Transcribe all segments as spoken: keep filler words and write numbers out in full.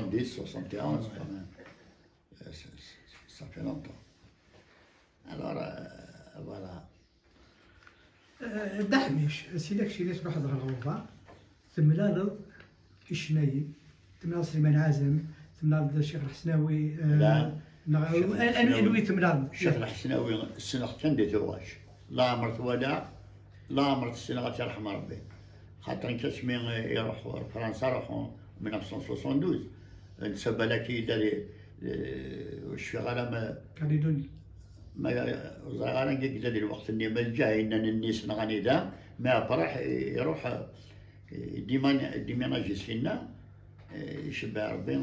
soixante-dix, soixante et onze, quand même. Euh, c'est- c'est- Ça fait longtemps. Alors, euh, voilà. Euh, Dda Ḥmic, sila keččini truḥeḍ ɣer Lɣerba, temlaleḍ icennayen, temlaleḍ Sliman Ɛazem, temlaleḍ Ccix Lḥesnawi, euh, La. neɣ Ccix an- an- Lḥesnawi. Anwi temlaleḍ? Ccix Lḥesnawi ssneɣ-t kan di Tuɣac. Laɛmer twalaɣ, laɛmer t-ssneɣ, ad t-yerḥem Rebbi. Xaṭer nekk asmi iruḥ ɣer Fransa, ruḥ mille neuf cent soixante-douze. Netta balak yella di, di, ur cfiɣ ara ma, Calédonie. ma ur ẓriɣ ara anga yella di lweqt-nni, ma lǧahi nnan nni-s neɣ anida, mais après iruḥ, eh, dima, dima aji sinna, eh, icebbeɛ Rebbi, eh,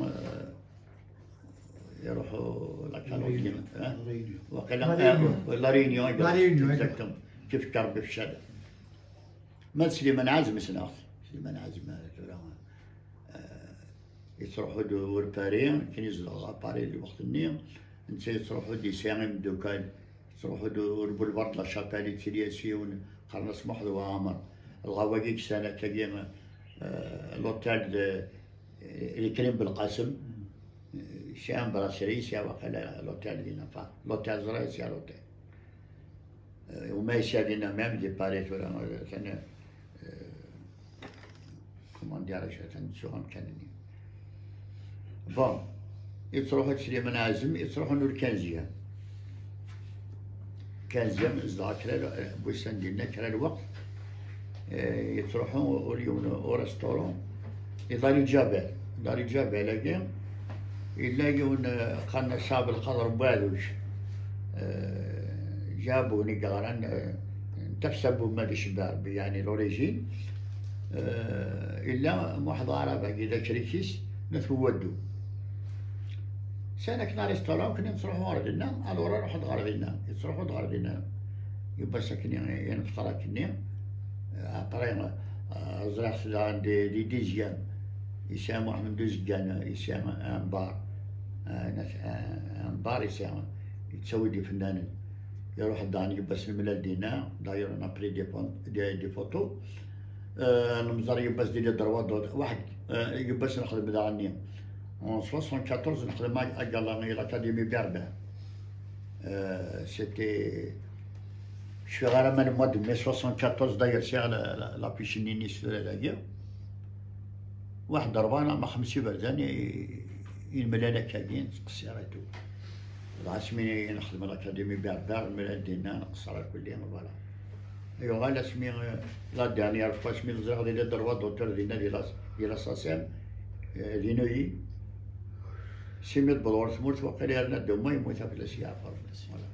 iruḥ la Calédonie, eh? Réunion. Waqila, La Réunion. eh, La Réunion, La Réunion, exactement. Kif Rebbi f ccada. Ma d Sliman Ɛazem ssneɣ-t. Sliman Ɛazem, eh, tura, eh, yettruḥu-d ur Paris, kan yezdeɣ ɣer Paris di lweqt-nni. Netta yettruḥu-d yesɛa imeddukal, yettruḥu-d ur Boulevard de la Chapelle, yettili-as yiwen, qqaren-as Muḥed Waɛmer. Lɣawa-agi kksan akkagi, eh, l'hôtel de, eh, Lekrim Belqasem. Yesɛa brasserie, yesɛa waqila l'hôtel dinna, enfin, l'hôtel ẓra, yesɛa l'hôtel. Eh, uma yesɛa dinna même di Paris tura, eh, atan, eh, comment dirais-je, atan ttuɣ amkan-nni. Bon, yettruḥu-d Sliman Ɛazem, yettruḥu-d ur quinzième. Quinzième, zedɣeɣ kra, eh, wussan dinna, kra lweqt. Eh, yettruḥu ur yiwen au restaurant. Di Dali Ǧabal. Dali Ǧabal-agi, yella yiwen, eh, qqaren-as Ɛebdelqader Buɛduc. Eh, Ǧabun i yeɣran, eh, n tafsa n Buma di Cebba Rebbi, yeɛni l'origine. Eh, yella Muḥ d Aɛrab-agi d akrikis n At Uwaddu. Sɛan akken restaurant, akken nettruḥu ɣer dinna, alors ruḥ-d ɣer dinna, yettruḥu-d ɣer dinna. Yiwwas akken i, i nefṭer akkenni. Après, eh, ẓriɣ-t daɣen di, di dixième. Yesɛa Muḥemmed Uzeggan, yesɛa un bar. Eh, nat-, eh, un bar yesɛa, yettawi-d ifennanen. Iruḥ daɣen yiwwas nemlal dinna, d'ailleurs on a pris des pon-, des, des photos. Eh, nemẓer yiwwas di les droits d'auteur, waḥed, eh, yiwwas nexdem daɣenni. En soixante-quatorze, nexdem ag-, agala i l'Académie Berbère. Euh, c'était, je suis rarement le mois de mai soixante-quatorze, d'ailleurs, c'est la, la, la piscine ministre de la guerre. واحد ربعنا ما خمسة بردان ينملال هكاكين تقصير تو. العاصمين نخدم l'Académie Berbère، الملال دينا نقصر كل يوم، voilà. Yuɣal asmi, euh, la dernière fois, asmi ẓriɣ di les droits d'auteur dinna di la, di la SACEM, euh, di Neuilly. Si mi d-wweḍ ɣer tmurt, waqila yerna-d uma yemmut, fell-as yeɛfer. Voilà.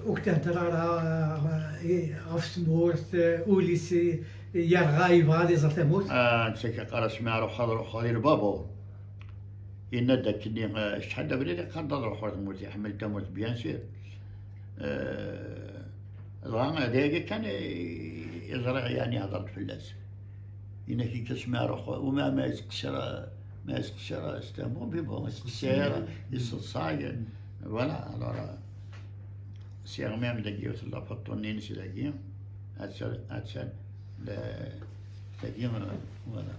Ur k-tehder ara, eh, ɣef tmurt, eh, ul-is, eh, yerɣa, yebɣa ad iẓer tamurt. Ah, netta yeqqar asmi ara ruḥeɣ, ad ruḥeɣ di lbabur. Yenna-d akkenni, eh, acḥal d abrid yeqqar-d ad ruḥeɣ ɣer tmurt, iḥemmel tamurt, bien sûr. Eh, dɣa d ayagi kan i, i ẓriɣ, yeɛni, hedreɣ-d fell-as. Yenna-k-id asmi ara ruḥeɣ, uma ma yettqeṣṣir, ma yettqeṣṣir s tamurt, mais bon, yettqeṣṣir, yesseḍsay. Voilà, alors, euh, sɛiɣ même dagi yiwet n la photo-nni-ines dagi. Attan, attan, la, dagi, euh, voilà.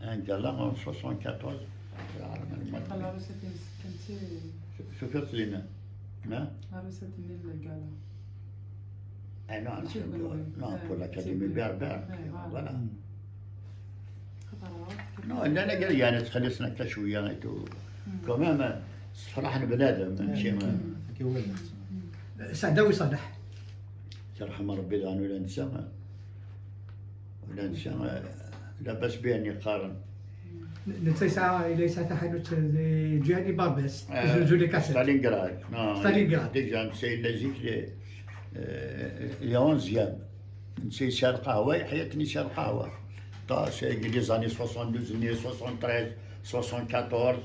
Un gala en soixante-quatorze. Qal la recette-ines kan ti. Tufiḍ-tt dinna? Na? La recette-nni n lgala. Ah non, Mačči non, d pour, kenwi. Non, Eh, pour l'Académie c'est Berbère. Eh, voilà. Voilà. Xaṭer Non, llan agar yeɛni ttxelliṣen akka cwiya et tout. Quand même, ssefraḥen bnadem, mačči. Akka wala. Saɛdawi Ṣaleḥ. Yerḥem Rebbi daɣen ula netta. Ula netta, labas bihan yeqqaren. Netta yesɛa, yella yesɛa taḥanut di Ǧihani Barbès, Ah, zuzul les cassettes. Stalingrad. Non, Stalingrad. Déjà, netta yella zik les, euh, les onzième. Netta yesɛa lqahwa, yeḥya akken yesɛa lqahwa. Ta, c'est les années soixante-douze, les soixante-treize, soixante-quatorze.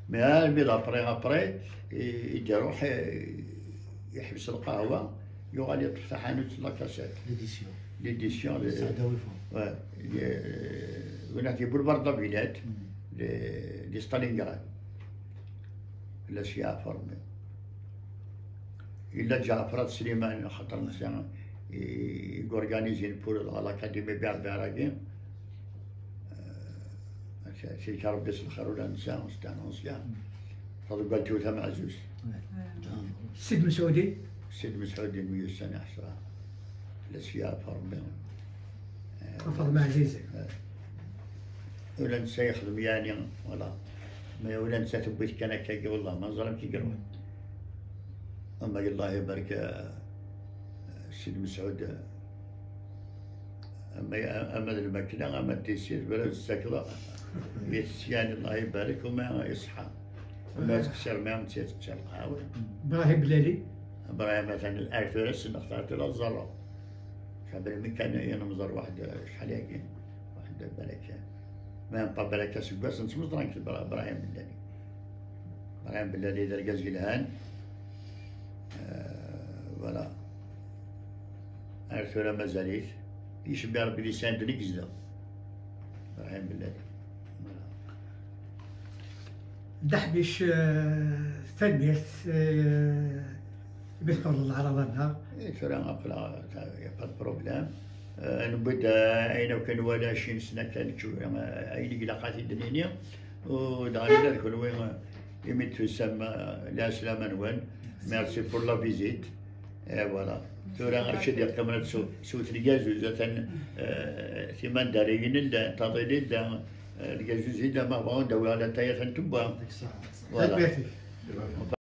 Mais armi d après, après, i, i d-iruḥ, i, yeḥbes lqahwa, yuɣal yeṭṭef taḥanut n la cassette. L'édition. L'édition, le, Saɛdawi Fond. Ouais, les, euh, on a dit boulevard de la Villette, les, les Stalingrad. Là, c'est à former. Il a déjà fait Slimane, خاطر نسيان, il organise une pour l'Académie Berbère. Euh, Tirka Rebbi s lxir ula netta, c'est un ancien. Taḍeggalt-iw tameɛzuzt. Sidi Mesɛudi? Sidi Mesɛudi n Myussan iḥṣa. La sya ɣef Rebbi. Ɣef Rebbi ɛzizen. Ula netta yexdem yeɛni, voilà. Ma ula netta tewwit kan akkagi, wallah ma neẓra amek i iruḥ. Ama Allah ibarek, eh, Sidi Mesɛud, eh, ama, ama d lmakla, ama d tissit, bla ur tettakeḍ, yeɛni Allah ibarek, uma iṣeḥḥa. Uma tekkes rmam, tia tekkes lqahwa. Ibrahim Bellali? Ibrahim atan ar tura ssneɣ-t, ar tura ẓerreɣ. Ḥader mi kan i nemẓer waḥed, eh, acḥal-agi, waḥed balak, ma nṭab balak aseggas, nettmeẓra nekk d Bra-, Ibrahim Bellali. Ibrahim Bellali d argaz yelhan. Eh, voilà. Ar tura mazal-it. Icebbi Rebbi di Saint-Denis i yezdeɣ. Ibrahim Bellali. Voilà. Dda Ḥbic, eh, tanemmirt, eh, imi tqebleḍ leɛraḍa-nneɣ. Eh, tura aql-aɣ, y a pas de problème. Eh, newwi-d, eh, ayen akk i nwala, cin sna kan, eh, ayen i ilaq ad t-id-nini. U dɣa nella d kenwi, eh, imi d-tusam, eh, lɛeslama-nwen. Merci pour la visite. Eh, voilà. Tura acu d-yeqqimen ad sew-, sewt lgazuz, atan, eh, timandariyin llant, aḍil yella, eh, lgazuz yella, ma bɣan dawi ɣer latay atan tewwa. Voilà. Tanemmirt-ik.